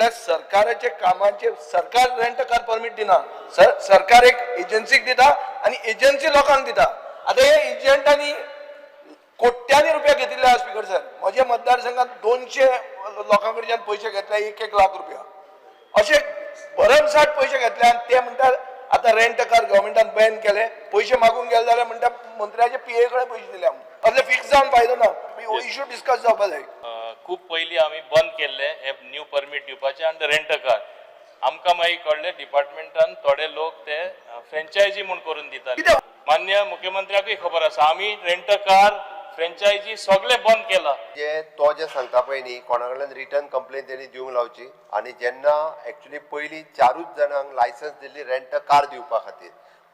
म्हणल्यार सरकाराचे कामाचे सरकार रेंट कार परमीट दिना. सरकार एक एजन्सीक दिता आनी एजन्सी लोकांक दिता. आतां हे एजंटांनी कोट्यांनी रुपया घेतिल्ले आसा. स्पीकर सर, म्हज्या मतदारसंघात 200 लोकां कडच्यान पयशे घेतले, 1-1 लाख रुपया अशे भरमसाठ पयशे घेतले. आनी ते म्हणटात आतां रेंट कार गव्हर्मेंटान बॅन केले. पयशे मागूंक गेले जाल्यार म्हणटा मंत्र्याचे पीए कडेन पयशे दिले. असले फिक्स जावन फायदो ना. इशू डिस्कस जावपा जाय. खूब पयलीं आमी बंद केल्ले हे न्यू परमीट दिवपाचे आनी रेंट कार. आमकां मागीर कळ्ळें, डिपार्टमेंटान थोडे लोक ते फ्रेंचायजी म्हूण करून दिताले. कित्याक? मान्य मुख्यमंत्र्याकूय खबर आसा, आमी रेंट कार फ्रेंचायजी सगळे बंद केला. जे तो जे सांगता पळय न्ही, कोणा कडल्यान रिटर्न कंप्लेन तेणी दिवंक लावची. आनी जेन्ना एक्चुली पयलीं चारूच जाणांक लायसन्स दिल्ली रेंट कार दिवपा खातीर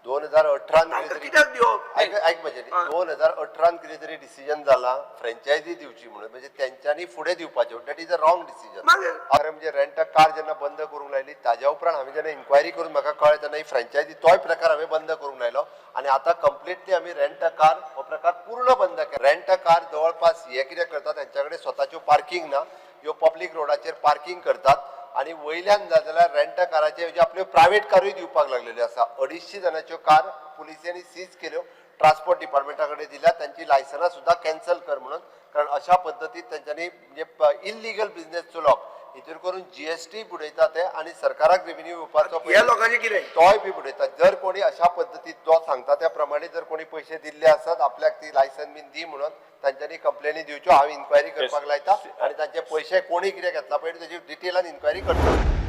2018न तांकां कित्याक दिवप? आयक आयक म्हजें. 2018न कितें तरी डिसिजन जाला फ्रेंचायजी दिवची म्हणून, म्हणजे तेंच्यांनी फुडें दिवपाचें. That is a wrong decision. मागीर? खरें म्हणजे रेंट कार जेन्ना बंद करूंक लायली, ताज्या उपरांत हांवें जेन्ना इन्क्वायरी करून म्हाका कळ्ळें, तेन्ना ही फ्रेंचायजी तोय प्रकार हांवें बंद करूंक लायलो आनी आतां कंप्लिटली आमी रेंट कार हो प्रकार पूर्ण बंद केला. रेंट कार जवळपास हे कितें करतात, तेंच्या कडेन स्वताच्यो पार्किंग ना, ह्यो पब्लीक रोडाचेर पार्किंग करतात. आनी वयल्यान जाय जाल्यार रेंट काराचे म्हणजे आपल्यो प्रायवेट कारूय दिवपाक लागलेल्यो आसा. 250 जाणांच्यो कार पुलिसांनी सीज केल्यो, ट्रान्सपोर्ट डिपार्टमेंटा कडेन दिल्या, तांची लायसनां सुद्दां कॅन्सल कर म्हणून. कारण अशा पद्दतीन तेंच्यांनी म्हणजे इल्लिगल बिझनेस चलोवप, हितूर करून जीएसटी बुडयता ते आनी सरकाराक रेव्हेन्यू येवपाचो ह्या लोकांचें कितें? तोय बी बुडयता. जर कोणी अशा पद्दतीन तो सांगता त्या प्रमाणे जर कोणी पयशे दिल्ले आसत आपल्याक ती लायसन बीन दी म्हणून, तांच्यांनी कंप्लेनी दिवच्यो. हांव इन्क्वायरी करपाक लायता आनी तांचे पयशे कोणी कितें घेतला पळय तेजी डिटेलान इन्क्वायरी करता.